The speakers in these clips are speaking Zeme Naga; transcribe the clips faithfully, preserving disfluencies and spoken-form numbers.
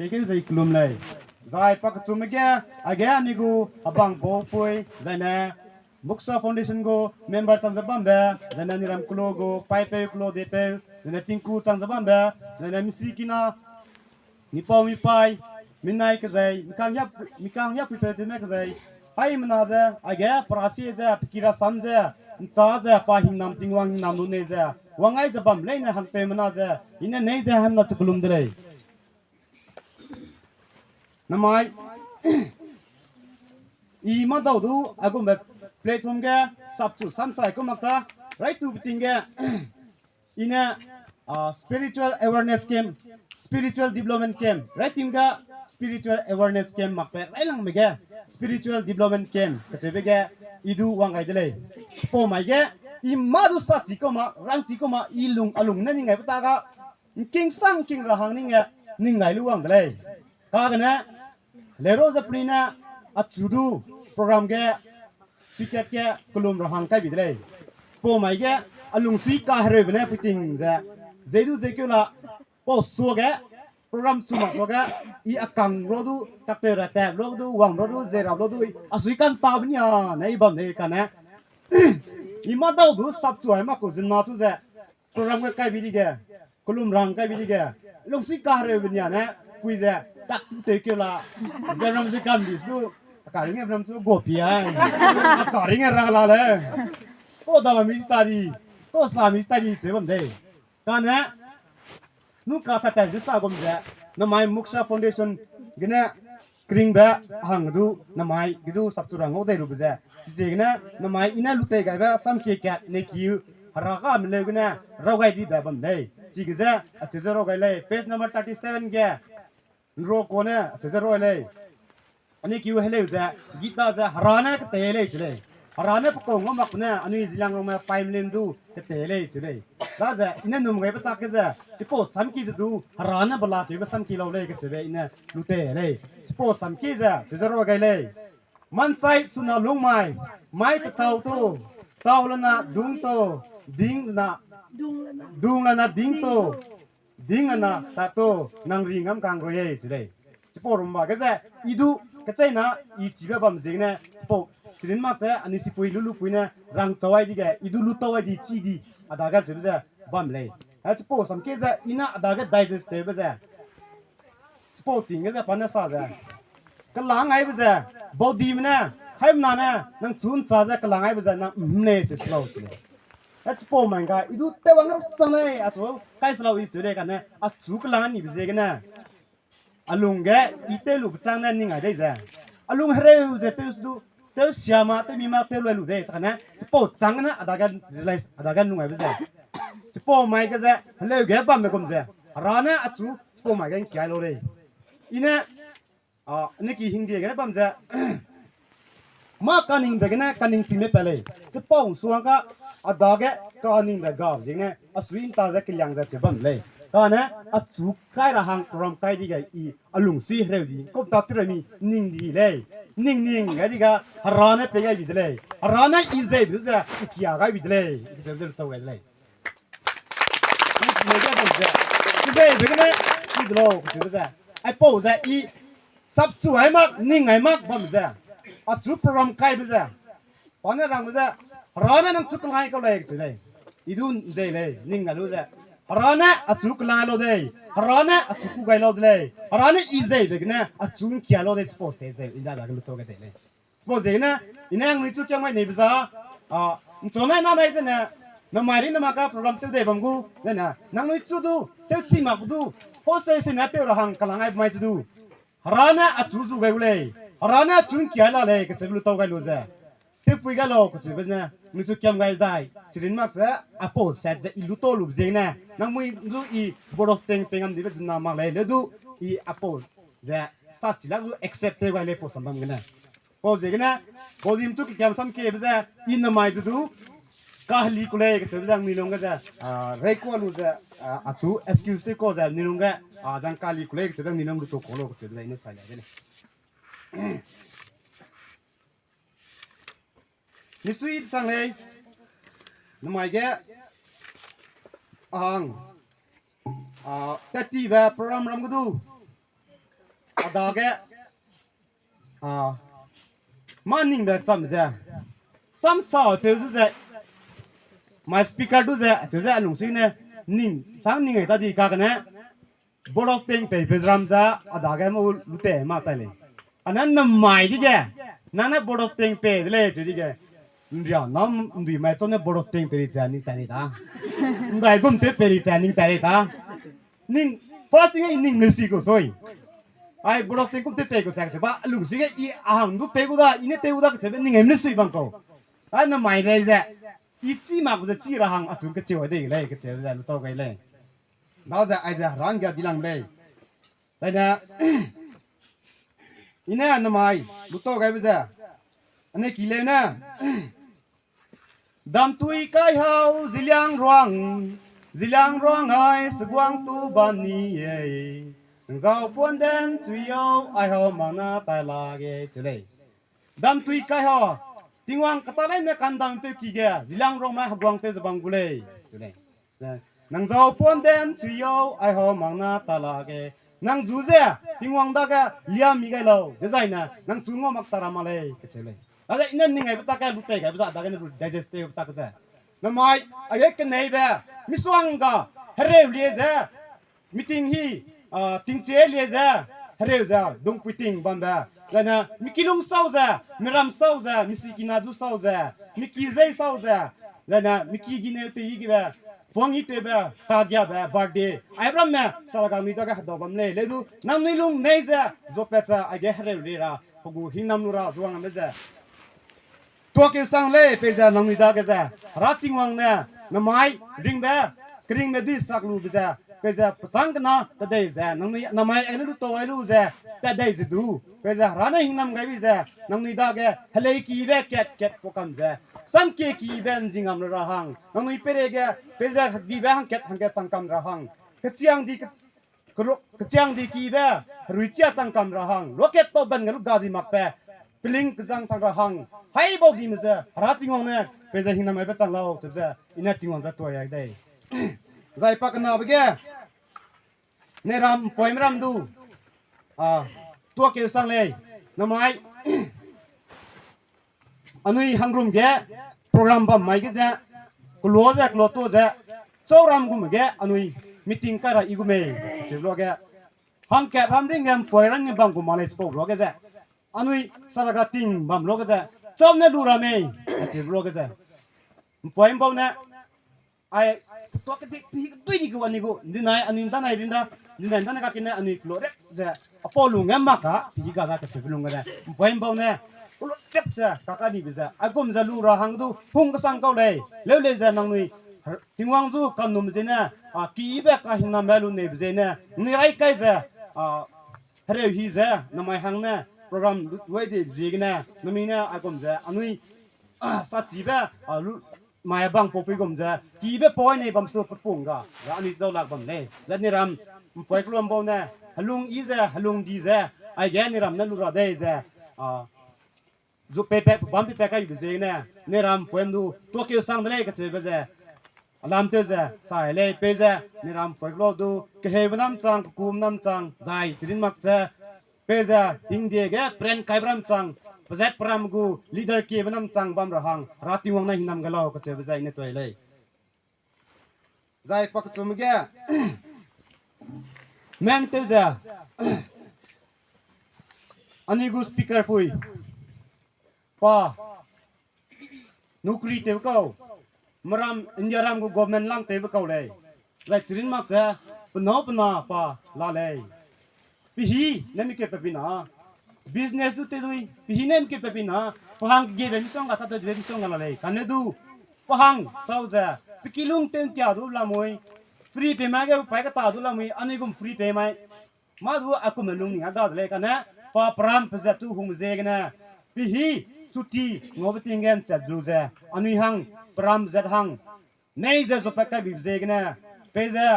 Keu zei kelum lei. Zai pakechumme ge, age anui gu abang baupui, zaine Moksha Foundation gu member chang ze bambe, zaine Niram Kelo gu paipeu, kelo depeu, zaine tingku chang ze bambe, zaine misikina, mipau mipai, minai kezei, mikang yap, mikang yap puipeu tewme kezei, haimena ze, age perasi ze, pekirasam ze, ncha ze, pa hingnam Tingwang hingnam lu nei ze, wangai ze bam leine hangteumena ze, i ne nei ze hemna che kelum de lei. Namai, i madau du, aigumbe platform ge, sapchu samsai ku mak ta, raitube ting ge, i ne, ah, spiritual awareness camp, spiritual development camp, raitim ga spiritual awareness camp makbe railangbe ge, spiritual development camp kacheube ge, i du wang gai de lei. Chipau mai ge, i mâ du sachi ku ma, rangchi ku ma, i lung, a lung ne ning gaibe ta ga, ngking sang ngking ra hang ning ge, ning gai lu wang de lei. Kagene, lero ze penui ne, achu du, program ge, suikat ge, kelum ra hang kai bi de lei. Chipau mai ge, a lungsui kahereube ne puiting ze, zei du zei keu la, pau suage, program chu mak suage, i a kang ro du, taktew ra tat ro du, wang ro du, zei ra ro du, a sui kan tabe nia, ne i bam de kane. I madau du sapchu ai mak ku zina chu ze, program ge kai bi dige, kelum ra hang kai bi dige, lungsui kahereube nia ne, pui ze, tak tu tew keu la, ze ram ze kan bi su, a ka ringe ram chu gopi ai, a ka ringe ra la le, ko da mi study, ko sa mi study che bam de. Kane, nu ka sa tat du sa gum ze, namai Moksha Foundation gene, keringbe hang du, namai ge du sapchu ra ngau dei lube ze. Chiziegene, namai i ne lu tei gaibe samkie kat ne ki, hera ga meleu gene, raw gai dibe bam lei. Chige ze, acheu ze raw gai lei, page number thirty seven ge, nro kone, acheu ze raw lei. Anui kiu heleu ze, Gita ze, hera ne ketei lei cheu lei. Hera ne pekau ngau mak ne, anui Zeliangrongme paimlim du ketei lei cheu lei. Daze, i ne num gaibe tak ge ze, chipau samkie ze du, hera ne bela tewbe samkie lau lei kacheube i ne lu tei lei. Chipau samkie ze, cheu ze raw gai lei. Mansai suna lungmai, mai tetau tu, tau lana dung tu, ding lana, dung lana ding tu, ding lana ta tu, nang ri ngam kang rui e cheu lei. Chipau rumba ge ze, i du, kecheina, i chibe bam ziegene, chipau, chirin mak ze, anui sipui lulupui ne, rangchau ai dige, i du lutau ai di, chi di, a dage chebe ze, bam lei. He chipau samkie ze, i ne a dage digest tewbe ze. Chipau ting ge ze, pa ne sa ze. Kelang aibe ze, baudime ne, haimena ne, nang chu ncha ze kelang aibe ze, nang mle che se lau cheu lei. He chipau mai ga, i du tewwang rau chang lei, achu kai se lau i cheu lei kane, achu kelang nibe ziegene. A lung ge, i tew lube chang ne ning ai dei ze. A lung hereu ze tew se du, tew siama, tew mima, tew lui lu dei, chakane, chipau chang ne, a dage realize, a dage nung aibe ze. Chipau mai ge ze, heleu ge bambe gum ze. Hera ne achu, chipau mai ge ngkiai lau lei. I ne, a, ne ki hingdie gene bam ze. Mâ kaningbe gene kaningchingbe pat lei. Chipau suang ka a dage kaningbe ga ziegene a sui nta ze keliang ze cheu bam lei. Kane achu kai ra hang program kai dige i a lungsui hereu di. Kum ta tiremi ning di lei. Ning ning gai di ga hera ne pei gai bi de lei. Hera ne i zeibe du ze kia gai bi de lei. I ze ze lu tau gai de lei. Kezeibe gene, i de lau, kecheube ze. Aipau ze i, sapchu ai mak, ning ai mak bam ze. Achu program kaibe ze. Pa ne rangbe ze, hera ne nang chu kelang kau lei, kecheu lei. I du nzei lei, ning gai lu ze. Hera ne achu kelang lau dei. Hera ne achu ku gai lau de lei. Hera ne i zeibe gene, achu ngkia lau dei, suppose te ze, i da da ge lu tau gai de lei. Suppose ziegene, i ne nangnui chu kiam gai neibe za, a, nchune na nai zene, namai ri nama ka program tew dei bam gu, zene, nangnui chu du, tewchi mak du, pau sei sei ne tew ra hang kelang ai mai chu du. Hera ne achu zu gai gu lei, hera ne achu ngkia la lei, kecheube lu tau gai lu ze. Tewpui gai lau, kecheube ne, nui chu kiam gai dai, chirin mak ze, apau set ze, i lu tau lu ziegene, nangmui du i board of teng pengam dibe zena mak lei, le du, i apau ze, sa chi lak du accept tew gai lei pau sambam gene. Pau ziegene, podium chu kekiam sam kiebe ze, i namai du du, kaheli ku lei, kecheube ze, nangnui lung ge ze, a, rei kua lu ze, a, achu excuse tew kau ze, nangnui lung ge, a, zang kaheli ku lei, kecheube ze, nangnui lung lu tau kau lau, kecheube ze, i ne sa lia de lei. Misui sang lei, namai ge, a hang, a, tattibe program ram ge du, A dage, a, mâ ningbe cham ze, sam sa peu du ze, my speaker du ze, acheu ze a lungsui ne, ning, sang ning ai ta di kagene, Board of Teng pei peu ram ze, a dage mâ lu te mâ tai lei. Ane namai dige, nane Board of Teng pei de lei, cheu dige. Nria nam ndui mai chau ne Board of Teng pei ri ze ning tai lei da. Ndai gum te pei ri ze ning tai lei da. Ning, first thing, i ning le si gu soi. Ai, Board of Teng gum te pei gu sak se ba, a lungsui ge i a hang du pei gu da, i ne tei gu da, kacheube ning em le sui bang kau. A namai lei ze, i chî mak ze chî ra hang, achun kacheu ai dei lei, kacheube ze lu tau gai lei. Daze aize heranggia di lang lei. Zaine, i ne namai, lu tau gaibe ze. Ane ki leu ne. Damtui kai hau Ziliangruang, Ziliangruang ai seguang tu bam ni ei. Nang zau puan den chui au, ai hau mak na tai la ge, cheu lei. Damtui kai hau, Tingwang kata leine kandam peu ki ge, Ziliangruang mai heguang tew ze bam gu lei, cheu lei. Nang zau puan den chui au, ai hau mak na ta la ge. Nang zu ze, Tingwang dage liam mi gai lau, dezaine, nang chu ngau mak ta ra mak lei, kacheu lei. Aze i ne ning aibe tak ge lu tei gaibe za dage ne lu digest tewbe tak ze. Namai, aige keneibe, misuang ga, hereu lie ze, meeting hi, a, tingchie lie ze, hereu ze, dungpui ting bambe. Zaine, mi kilung sau ze, mi ram sau ze, mi sikina du sau ze, mi ki zei sau ze, zaine, mi ki gineu tei i gibe, puang i tewbe, kagiabe, birthday. Airamme, saraga nui dage hedau bam lei, leu du, nangnui lung nei ze, zuapat ze, aige hereu lie ra, pe gu hingnam lu ra, zuangamme ze. Tuakeu sang lei, peize nangnui dage ze, Hera Tingwang ne, namai, ringbe, keringbe dui sak lube ze, peize pechâng kena tadei ze, nangnui, namai aine lu tau ai lu ze, tadei ze du, peize Hera ne hingnam gaibe ze, nangnui dage, helei kibe kat kat pakam ze, samkie kibe nzingam le ra hang, nangnui peireige, peize hedibe hangkat hangkat chang kam ra hang, kechiang di ke- Kelo-, kechiang di kibe, herui chia chang kam ra hang, luakat tau ban ge lu ga di makbe, peling kezang chang ra hang, hai bau dime ze, Hera Tingwang ne, peize hingnam aibe chang lau, chebe ze, i ne Tingwang ze tuai ai dei. Zai pakenabe ge, ne ram, mpoime ram du, a, tuakeu sang lei, namai, anui hangrum ge program bam mai ge ze, kelo ze, kelo tu ze, chau ram gum ge anui meeting kai ra i gu mei, cheu luage, hangkat ram ring ge mpoi ran ge bam gu ma lei chipau luage ze, anui saraga ting bam luage ze, chau ne lu ra mei, cheu luage ze, mpoi mbau ne, ai, ketuak kedik pi kedui di gu anui gu, ndinai anui ndanai rin da, ndinai ndane kakine anui kelo rep ze, apau lung ge mak ka, pi ga da kacheube lung ge ne, mpoi mbau ne, kelo rep ze, kaka dibe ze, aigum ze lu ra hang du, hung kesang kau lei, leu lei ze nangnui, Tingwang zu kanum ziene, a, kibe kahingnambe lu neibe ziene, nangnui rai kai ze, a, hereu hi ze, namai hang ne, program du-, duai dibe ziegene, nangnui ne, aigum ze, anui, a, sachibe, a, lu, mai bang pau pui gum ze, kibe poi nei bam su pe pung ga, ze anui dau lak bam lei. Ze ne ram, mpoi keluam bau ne, helung i ze, helung di ze, aige ne ram ne lu ra dei ze, a, zu pe pe, bam pe pe kaibe ziegene, ne ram poem du, tuakeu sang de lei kacheube ze, alam tew ze, sai lei, peize, ne ram poi kelo du, keheube nam chang, kekum nam chang, zai, chirin mak ze, peize, hingdie ge, pren kaibe ram chang, pezat peram gu, leader kiebe nam chang bam ra hang, Hera Tingwang ne hingnam ga lau kacheube ze, i ne tuai lei. Zai pakechum ge, men tew ze, anui gu speaker pui, pa, nukri tewbe kau, meram India ram gu government lang tewbe kau lei. Zai chirin mak ze, penâu pena pa la lei. Pehî ne mi ke pe pina, business du te dui, pehî ne mi ke pe pina, pa hang kegebe misongga, tatewbe misongga la lei. Kane du, pa hang sau ze, pe kilung tew ntia du lamui, free pei mai ge pai kata du lamui, anui gum free pei mai. Mâ du a kumme lung ning a ga de lei kane, pa peram pezat chu hungbe ziegene, pehî chuti ngaube ting ge nchat lu ze, anui hang, peram pezat hang, nei ze zuapat kaibibe ziegene, peize,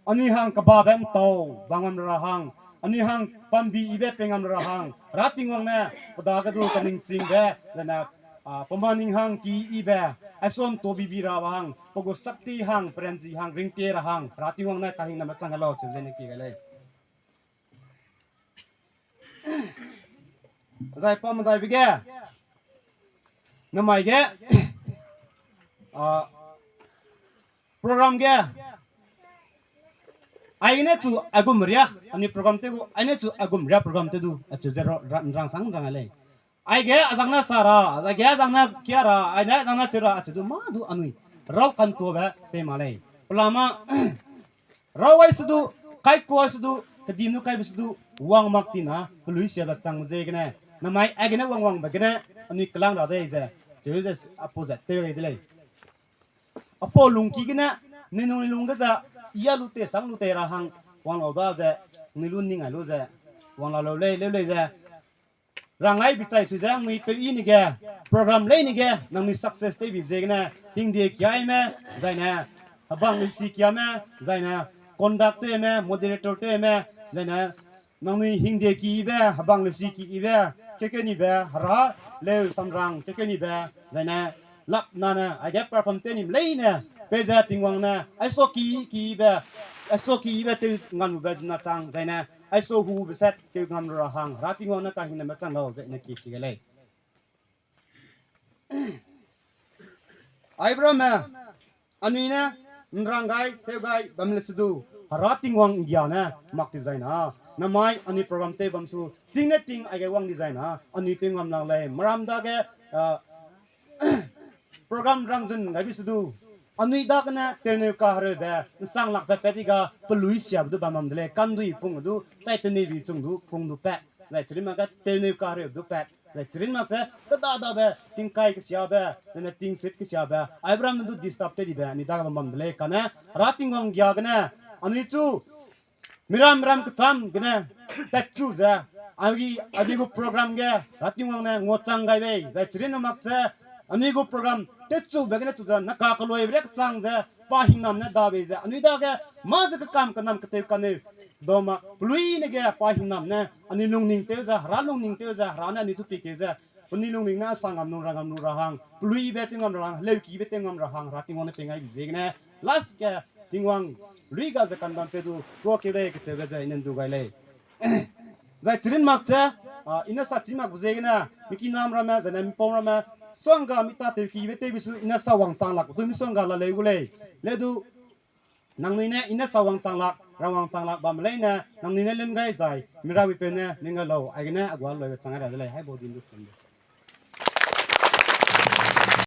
anui hang kebabe ntau bam ngam ra hang, anui hang pambi yibe pei ngam ra hang, Hera Tingwang ne, pe dage du kaningchingbe, zene, a, pe maning hang ki yibe, aisonto bibi rabe hang, pe gu sakti hang, peranchi hang, ringtie ra hang, Hera Tingwang ne kahingnambe chang lau cheu zene ki gai lei. Zai pa medaibe ge, namai ge, a, program ge, aigene chu aigum ria, anui program tew gu, aine chu aigum ria program tew du, acheu ze ra-, ra-, rangsang rang lei. Aige azang ne sa ra, aige azang ne kia ra, aine azang ne cheu ra, acheu du mâ du anui rau kantuabe pei ma lei. Pelama, rau ai se du, kaikua se du, kedim nu kaibe se du, wang mak tina, pelui siabe chang ziegene, namai aigene wangwangbe gene, anui kelang ra dei ze, cheu ze, apau ze tew lei de lei. Apau lungki gene, ninung nilung ge ze, ia lu tei sang lu tei ra hang, wang lau da ze, nui lu ning ai lu ze, wang la leu lei, leu lei ze, rangai bichai sui ze, anui peu i ni ge, program lei ni ge, nangnui success tewbibe ziegene, hingde kiaime, zaine, hebang lesi kiame, zaine, conduct tewme, moderator tewme, zaine, nangnui hingde kibe, hebang lesi kibe, kekenibe, hera, leu samrang, kekenibe, zaine, lap nane, aige perform tew nim leine, peize Tingwang ne, aiso ki, kibe, aiso kibe tew nganube zina chang, zaine, aiso hube set tew ngam ra hang, hera Tingwang ne kahingname chang lau, zaine ki si ge lei. Aibe ramme, anui ne, nrang gai, tew gai, bam le se du, hera Tingwang nggia ne, mak di zaina, namai anui program tew bam su, ting ne ting aige wang di zaina, anui tew ngam lang lei, meram dage, a, program rangzun gaibe se du, anui dagene tewneu kahereube, nsang lakbe pat di ga, pelui siabe du bam bam de lei, kandui pung du, chai teneibi chung du, pung du pat, zai chirin mak ge tewneu kahereube du pat, zai chirin mak ze, kedadabe, tingkai kesiabe, zene tingsit kesiabe, aibe ramme du disturb tew dibe, anui dage bam bam de lei, kane, hera Tingwang nggia gene, anui chu, miram miram kecham gene, tatchu ze, anui, anui gu program ge, hera Tingwang ne nguachang gai bei, zai chirin mak ze, anui gu program, tatchube gene chu ze, naka keloibe re kechang ze, pa hingnam ne da bei ze, anui dage, mâ ze kekam kenam ketew kaneu, dau mak, pelui ne ge pa hingnam ne, anui lungning tew ze, hera lungning tew ze, hera ne anui chu pikeu ze, penui lungning ne sa ngam nung ra ngam lu ra hang, peluibe tew ngam ra hang, heleukibe tew ngam ra hang, hera Tingwang ne pei ngai bi ziegene, last ge, Tingwang, lui ga ze kandam pe du, tuakeu lei kecheube ze, i ne ndu gai lei. Zai chirin mak ze, a, i ne sa chi makbe ziegene, mikinam ramme, zene mipau ramme, suangga mi tatewkibe tewbe su, i ne sa wangchang lak, du mi suangga la leu gu lei. Le du, nangnui ne, i ne sa wangchang lak, ra wangchang lak bamme leine, nangnui ne lun gai zai, mi rawi peu ne, lun gai lau, aigene, a gua loibe chang ra de lei, hai bau din du phone de.